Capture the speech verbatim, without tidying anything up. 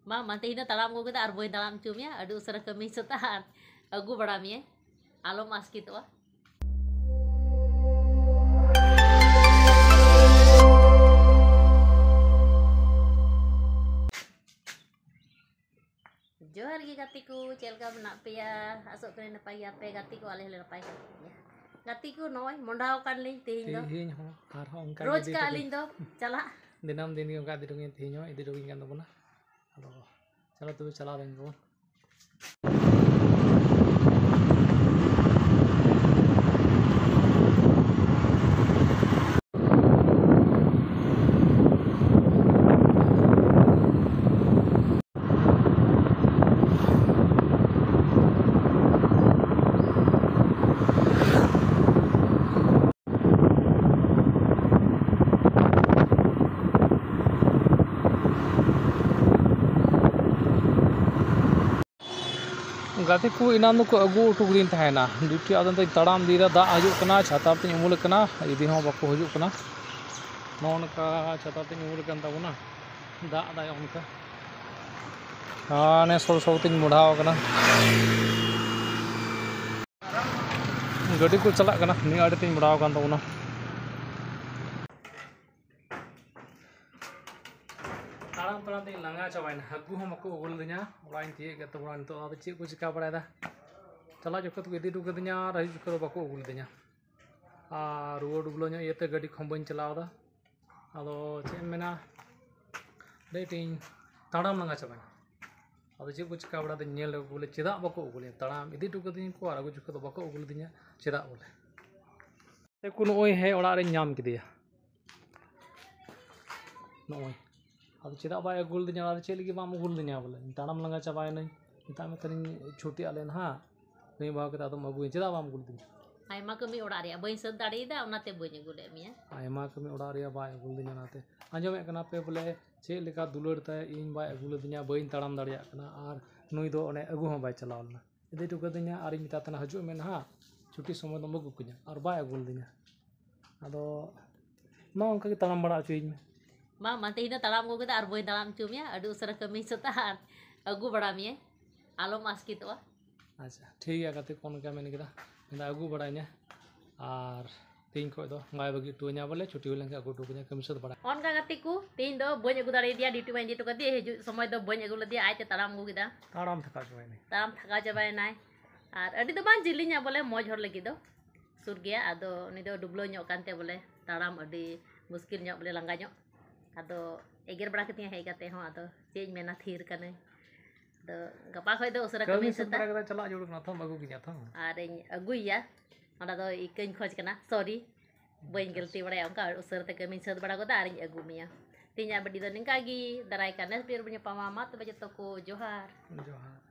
ᱵᱟᱝ, ᱢᱟ ᱛᱮᱦᱮᱧ ᱫᱚ ᱛᱟᱲᱟᱢ ᱟᱹᱜᱩ ᱠᱮᱫᱟ ᱟᱨ ᱵᱟᱹᱧ ᱛᱟᱲᱟᱢ ᱦᱚᱪᱚ ᱢᱮᱭᱟ, ᱟᱹᱰᱤ ᱩᱥᱟᱹᱨᱟ ᱠᱟᱹᱢᱤ ᱥᱟᱹᱛᱟᱜᱼᱟ ᱟᱨ ᱟᱹᱜᱩ ᱵᱟᱲᱟ ᱢᱮᱭᱟᱭ, ᱟᱞᱚᱢ ᱟᱥᱠᱮᱛᱚᱜᱼᱟ᱾ ᱡᱚᱦᱟᱨ ᱜᱮ ᱜᱟᱛᱮ ᱠᱚ, ᱪᱮᱫ ᱞᱮᱠᱟ ᱢᱮᱱᱟᱜ ᱯᱮᱭᱟ? ᱟᱥᱚᱜ ᱠᱟᱹᱱᱟᱹᱧ ᱱᱟᱯᱟᱭ ᱜᱮᱭᱟ ᱯᱮ ᱜᱟᱛᱮ ᱠᱚ, ᱟᱞᱮ ᱦᱚᱸᱞᱮ ᱱᱟᱯᱟᱭ ᱜᱮᱭᱟ᱾ ᱜᱟᱛᱮ ᱠᱚ, ᱱᱚᱜᱼᱚᱭ ᱢᱚᱸᱰᱷᱟᱣ ᱟᱠᱟᱱ ᱞᱤᱧ ᱛᱮᱦᱮᱧ ᱫᱚ᱾ ᱛᱮᱦᱮᱧ ᱦᱚᱸ ᱟᱨᱦᱚᱸ ᱚᱱᱠᱟ ᱜᱮ ᱨᱳᱡᱽ ᱤᱫᱤ ᱠᱟ ᱦᱚᱴᱚ ᱟᱹᱞᱤᱧ ᱫᱚ ᱪᱟᱞᱟᱜ᱾ ᱫᱤᱱᱟᱹᱢ ᱫᱤᱱ ᱜᱮ ᱚᱱᱠᱟ ᱤᱫᱤ ᱦᱚᱴᱚ ᱠᱟᱹᱧ, ᱛᱮᱦᱮᱧ ᱦᱚᱸ ᱤᱫᱤ ᱦᱚᱴᱚ ᱠᱟᱹᱧ ᱠᱟᱱ ᱛᱟᱵᱚᱱᱟ᱾ ᱟᱫᱚ ᱪᱚᱞᱚ ᱛᱚᱵᱮ ᱪᱟᱞᱟᱣ ᱞᱮᱱ ᱜᱮᱵᱚᱱ᱾ ᱜᱟᱛᱮ ᱠᱚ ᱮᱱᱟᱱ ᱫᱚᱠᱚ ᱟᱹᱜᱩ ᱦᱚᱴᱚ ᱠᱟᱹᱫᱤᱧ ᱛᱟᱦᱮᱱᱟ ᱰᱤᱭᱩᱴᱤ, ᱟᱫᱚ ᱱᱤᱛᱚᱜ ᱤᱧ ᱛᱟᱲᱟᱢ ᱤᱫᱤᱭᱮᱫᱟ, ᱫᱟᱜ ᱦᱤᱡᱩᱜ ᱠᱟᱱᱟ, ᱪᱷᱟᱛᱟ ᱛᱤᱧ ᱩᱢᱩᱞ ᱟᱠᱟᱱᱟ, ᱤᱫᱤ ᱦᱚᱸ ᱵᱟᱠᱚ ᱦᱤᱡᱩᱜ ᱠᱟᱱᱟ᱾ ᱱᱚᱜᱼᱚ ᱱᱚᱝᱠᱟ ᱪᱷᱟᱛᱟ ᱛᱤᱧ ᱩᱢᱩᱞ ᱟᱠᱟᱱ ᱛᱟᱵᱚᱱᱟ, ᱫᱟᱜ ᱫᱟᱭ ᱚᱱᱠᱟ᱾ ᱦᱟᱱᱮ ᱥᱚᱨ ᱥᱚᱨ ᱛᱤᱧ ᱢᱚᱰᱷᱟᱣ ᱟᱠᱟᱱᱟ᱾ ᱜᱟᱹᱰᱤ ᱠᱚ ᱪᱟᱞᱟᱜ ᱠᱟᱱᱟ, ᱱᱤᱭᱟᱹ ᱟᱲᱮ ᱛᱤᱧ ᱢᱚᱰᱷᱟᱣ ᱟᱠᱟᱱ ᱛᱟᱵᱚᱱᱟ᱾ ᱛᱟᱲᱟᱢ ᱛᱟᱲᱟᱢ ᱛᱤᱧ ᱞᱟᱸᱜᱟ ᱪᱟᱵᱟᱭᱮᱱᱟ, ᱦᱟᱹᱠᱩ ᱦᱚᱸ ᱵᱟᱠᱚ ᱟᱹᱜᱩ ᱞᱤᱫᱤᱧᱟ᱾ ᱚᱲᱟᱜ ᱤᱧ ᱛᱤᱭᱳᱜ ᱠᱮᱫ ᱛᱟᱵᱚᱱᱟ, ᱱᱤᱛᱚᱜ ᱟᱫᱚ ᱪᱮᱫ ᱠᱚ ᱪᱤᱠᱟ ᱵᱟᱲᱟᱭᱮᱫᱟ? ᱪᱟᱞᱟᱜ ᱡᱚᱠᱷᱚᱱ ᱫᱚᱠᱚ ᱤᱫᱤ ᱦᱚᱴᱚ ᱠᱟᱹᱫᱤᱧᱟ ᱟᱨ ᱦᱤᱡᱩᱜ ᱡᱚᱠᱷᱚᱱ ᱫᱚ ᱵᱟᱠᱚ ᱟᱹᱜᱩ ᱞᱤᱫᱤᱧᱟ᱾ ᱟᱨ ᱨᱩᱣᱟᱹᱲ ᱰᱩᱵᱞᱟᱹ ᱧᱚᱜ ᱤᱭᱟᱹᱛᱮ ᱜᱟᱹᱰᱤ ᱠᱚᱦᱚᱸ ᱵᱟᱹᱧ ᱪᱟᱞᱟᱣ ᱮᱫᱟ᱾ ᱟᱫᱚ ᱪᱮᱫ ᱮᱢ ᱢᱮᱱᱟ, ᱟᱹᱰᱤ ᱟᱸᱴᱤᱧ ᱛᱟᱲᱟᱢ ᱞᱟᱸᱜᱟ ᱪᱟᱵᱟᱭᱮᱱᱟ᱾ ᱟᱫᱚ ᱪᱮᱫ ᱠᱚ ᱪᱤᱠᱟ ᱵᱟᱲᱟᱭᱮᱫᱟ ᱧᱮᱞ ᱞᱮᱠᱚ ᱵᱚᱞᱮ, ᱪᱮᱫᱟᱜ ᱵᱟᱠᱚ ᱟᱹᱜᱩ ᱞᱤᱧᱟ? ᱛᱟᱲᱟᱢ ᱤᱫᱤ ᱦᱚᱴᱚ ᱠᱟᱹᱫᱤᱧᱟ ᱠᱚ ᱟᱨ ᱟᱹᱜᱩ ᱡᱚᱠᱷᱚᱱ ᱫᱚ ᱵᱟᱠᱚ ᱟᱹᱜᱩ ᱞᱤᱫᱤᱧᱟ, ᱪᱮᱫᱟᱜ ᱵᱚᱞᱮ? ᱥᱮ ᱠᱚ ᱱᱚᱜᱼᱚᱭ ᱦᱮᱡ ᱚᱲᱟᱜ ᱨᱤᱧ ᱧᱟᱢ ᱠᱮᱫᱮᱭᱟ᱾ ᱱᱚᱜᱼᱚᱭ᱾ ᱟᱫᱚ ᱪᱮᱫᱟᱜ ᱵᱟᱭ ᱟᱹᱜᱩ ᱞᱤᱫᱤᱧᱟ? ᱟᱫᱚ ᱪᱮᱫ ᱞᱟᱹᱜᱤᱫ ᱵᱟᱢ ᱟᱹᱜᱩ ᱞᱤᱫᱤᱧᱟ ᱵᱚᱞᱮ? ᱤᱧ ᱛᱟᱲᱟᱢ ᱞᱟᱸᱜᱟ ᱪᱟᱵᱟᱭᱮᱱᱟᱹᱧ᱾ ᱢᱮᱛᱟᱜ ᱢᱮ ᱛᱟᱦᱮᱱᱤᱧ ᱪᱷᱩᱴᱤ ᱟᱞᱮ ᱱᱟᱦᱟᱜ᱾ ᱱᱩᱭ ᱵᱟᱵᱟ ᱠᱟᱛᱮ ᱟᱫᱚᱢ ᱟᱹᱜᱩᱭᱟ᱾ ᱪᱮᱫᱟᱜ ᱵᱟᱢ ᱟᱹᱜᱩ ᱞᱤᱫᱤᱧᱟ? ᱟᱭᱢᱟ ᱠᱟᱹᱢᱤ ᱚᱲᱟᱜ ᱨᱮᱭᱟᱜ ᱵᱟᱹᱧ ᱥᱟᱹᱛ ᱫᱟᱲᱮᱭᱟᱫᱟ, ᱚᱱᱟᱛᱮ ᱵᱟᱹᱧ ᱟᱹᱜᱩ ᱞᱮᱫ ᱢᱮᱭᱟ᱾ ᱟᱭᱢᱟ ᱠᱟᱹᱢᱤ ᱚᱲᱟᱜ ᱨᱮᱭᱟᱜ ᱵᱟᱭ ᱟᱹᱜᱩ ᱞᱤᱫᱤᱧᱟ, ᱚᱱᱟᱛᱮ᱾ ᱟᱸᱡᱚᱢᱮᱫ ᱠᱟᱱᱟ ᱯᱮ ᱵᱚᱞᱮ ᱪᱮᱫ ᱞᱮᱠᱟ ᱫᱩᱞᱟᱹᱲ ᱛᱟᱭ, ᱤᱧ ᱵᱟᱭ ᱟᱹᱜᱩ ᱞᱤᱫᱤᱧᱟ, ᱵᱟᱹᱧ ᱛᱟᱲᱟᱢ ᱫᱟᱲᱮᱭᱟᱜ ᱠᱟᱱᱟ, ᱟᱨ ᱱᱩᱭ ᱫᱚ ᱚᱱᱮ ᱟᱹᱜᱩ ᱦᱚᱸ ᱵᱟᱭ ᱪᱟᱞᱟᱣ ᱞᱮᱱᱟ᱾ ᱤᱫᱤ ᱦᱚᱴᱚ ᱠᱟᱹᱫᱤᱧᱟ ᱟᱨᱤᱧ ᱢᱮᱛᱟᱭ ᱛᱟᱦᱮᱱᱟ, "ᱦᱤᱡᱩᱜ ᱢᱮ ᱱᱟᱦᱟᱜ, ᱪᱷᱩᱴᱤ ᱥᱚᱢᱚᱭ ᱫᱚᱢ ᱟᱹᱜᱩ ᱠᱤᱧᱟ", ᱟᱨ ᱵᱟᱭ ᱟᱹᱜᱩ ᱞᱤᱫᱤᱧᱟ᱾ ᱟᱫᱚ ᱢᱟ ᱚᱱᱠᱟ ᱜᱮ ᱛᱟᱲᱟᱢ ᱵᱟᱲᱟ ᱦᱚᱪᱚᱭᱤᱧ ᱢᱮ᱾ ᱢᱟ ᱢᱟ ᱛᱮᱦᱮᱧ ᱫᱚ ᱛᱟᱲᱟᱢ ᱟᱹᱜᱩ ᱠᱮᱫᱟ ᱟᱨ ᱵᱟᱹᱧ ᱛᱟᱲᱟᱢ ᱦᱚᱪᱚ ᱢᱮᱭᱟ᱾ ᱟᱹᱰᱤ ᱩᱥᱟᱹᱨᱟ ᱠᱟᱹᱢᱤ ᱥᱟᱹᱛᱟ ᱟᱨ ᱟᱹᱜᱩ ᱵᱟᱲᱟ ᱢᱮᱭᱟ, ᱟᱞᱚᱢ ᱟᱥᱠᱮᱛᱚᱜᱼᱟ᱾ ᱟᱪᱪᱷᱟ, ᱴᱷᱤᱠ ᱜᱮᱭᱟ ᱜᱟᱛᱮ ᱠᱚ, ᱚᱱᱠᱟ ᱢᱮᱱ ᱠᱮᱫᱟ, ᱢᱮᱱᱫᱟ ᱟᱹᱜᱩ ᱵᱟᱲᱟᱧᱟ᱾ ᱟᱨ ᱛᱮᱦᱮᱧ ᱠᱷᱚᱡ ᱫᱚ ᱵᱟᱭ ᱵᱟᱹᱜᱤ ᱦᱚᱴᱚ ᱟᱹᱧᱟ, ᱵᱚᱞᱮ ᱪᱷᱩᱴᱤ ᱦᱩᱭ ᱞᱮᱱᱠᱷᱟᱱ ᱟᱹᱜᱩ ᱦᱚᱴᱚ ᱠᱟᱹᱧᱟ, ᱠᱟᱹᱢᱤ ᱥᱟᱹᱛ ᱵᱟᱲᱟ᱾ ᱚᱱᱠᱟ ᱜᱟᱛᱮ ᱠᱚ, ᱛᱮᱦᱮᱧ ᱫᱚ ᱵᱟᱹᱧ ᱟᱹᱜᱩ ᱫᱟᱲᱮᱭᱟᱫᱮᱭᱟ, ᱰᱤᱭᱩᱴᱤ ᱢᱟᱧ ᱤᱫᱤ ᱦᱚᱴᱚ ᱠᱟᱫᱮᱭᱟ, ᱦᱤᱡᱩᱜ ᱥᱚᱢᱚᱭ ᱫᱚ ᱵᱟᱹᱧ ᱟᱹᱜᱩ ᱞᱮᱫᱮᱭᱟ, ᱟᱡ ᱛᱮ ᱛᱟᱲᱟᱢ ᱟᱹᱜᱩ ᱠᱮᱫᱟ᱾ ᱛᱟᱲᱟᱢ ᱛᱷᱟᱠᱟᱣ ᱪᱟᱵᱟᱭᱮᱱᱟᱭ᱾ ᱛᱟᱲᱟᱢ ᱛᱷᱟᱠᱟᱣ ᱪᱟᱵᱟᱭᱮᱱᱟᱭ᱾ ᱟᱨ ᱟᱹᱰᱤ ᱫᱚ ᱵᱟᱝ ᱡᱤᱞᱤᱧᱟ ᱵᱚᱞᱮ, ᱢᱚᱡᱽ ᱦᱚᱲ ᱞᱟᱹᱜᱤᱫ ᱫᱚ ᱥᱩᱨ ᱜᱮᱭᱟ᱾ ᱟᱫᱚ ᱩᱱᱤ ᱫᱚ ᱰᱩᱵᱽᱞᱟᱹᱣ ᱧᱚᱜ ᱠᱟᱱᱛᱮ ᱵᱚᱞᱮ ᱛᱟᱲᱟᱢ ᱟᱹᱰᱤ ᱢᱩᱥᱠᱤᱞ ᱧᱚᱜ, ᱵᱚᱞᱮ ᱞᱟᱸᱜᱟ ᱧᱚᱜ᱾ ᱟᱫᱚ ᱮᱜᱮᱨ ᱵᱟᱲᱟ ᱠᱮᱫᱤᱧᱟ ᱦᱮᱡ ᱠᱟᱛᱮ ᱦᱚᱸ, ᱟᱫᱚ ᱪᱮᱫ ᱤᱧ ᱢᱮᱱᱟ, ᱛᱷᱤᱨ ᱠᱟᱹᱱᱟᱹᱧ᱾ ᱟᱫᱚ ᱜᱟᱯᱟ ᱠᱷᱚᱡ ᱫᱚ ᱩᱥᱟᱹᱨᱟ ᱠᱟᱹᱢᱤ ᱠᱟᱹᱢᱤ ᱥᱟᱹᱛ ᱥᱟᱹᱛᱟ᱾ ᱵᱟᱲᱟ ᱠᱟᱛᱮ ᱪᱟᱞᱟᱜ ᱡᱟᱹᱨᱩᱲ ᱠᱟᱱᱟ ᱛᱚ, ᱟᱹᱜᱩ ᱠᱤᱧᱟ ᱛᱚ᱾ ᱟᱨᱤᱧ ᱟᱹᱜᱩᱭᱮᱭᱟ, ᱚᱱᱟ ᱫᱚ ᱤᱠᱟᱹᱧ ᱠᱷᱚᱡᱽ ᱠᱟᱱᱟ, ᱥᱚᱨᱤ, ᱵᱟᱹᱧ ᱜᱟᱹᱞᱛᱤ ᱵᱟᱲᱟᱭᱟ᱾ ᱚᱱᱠᱟ ᱩᱥᱟᱹᱨᱟ ᱛᱮ ᱠᱟᱹᱢᱤᱧ ᱥᱟᱹᱛ ᱵᱟᱲᱟ ᱜᱚᱫᱟ ᱟᱨᱤᱧ ᱟᱹᱜᱩ ᱢᱮᱭᱟ᱾ ᱛᱮᱦᱮᱧᱟᱜ ᱵᱷᱤᱰᱤᱭᱳ ᱫᱚ ᱱᱤᱝᱠᱟ ᱜᱮ, ᱫᱟᱨᱟᱭ ᱠᱟᱱ next ᱵᱷᱤᱰᱤᱭᱳ ᱨᱮᱵᱚᱱ ᱧᱟᱯᱟᱢᱟ᱾ ᱢᱟ ᱛᱚᱵᱮ ᱡᱚᱛᱚ ᱠᱚ ᱡᱚᱦᱟᱨ᱾ ᱡᱚᱦᱟᱨ᱾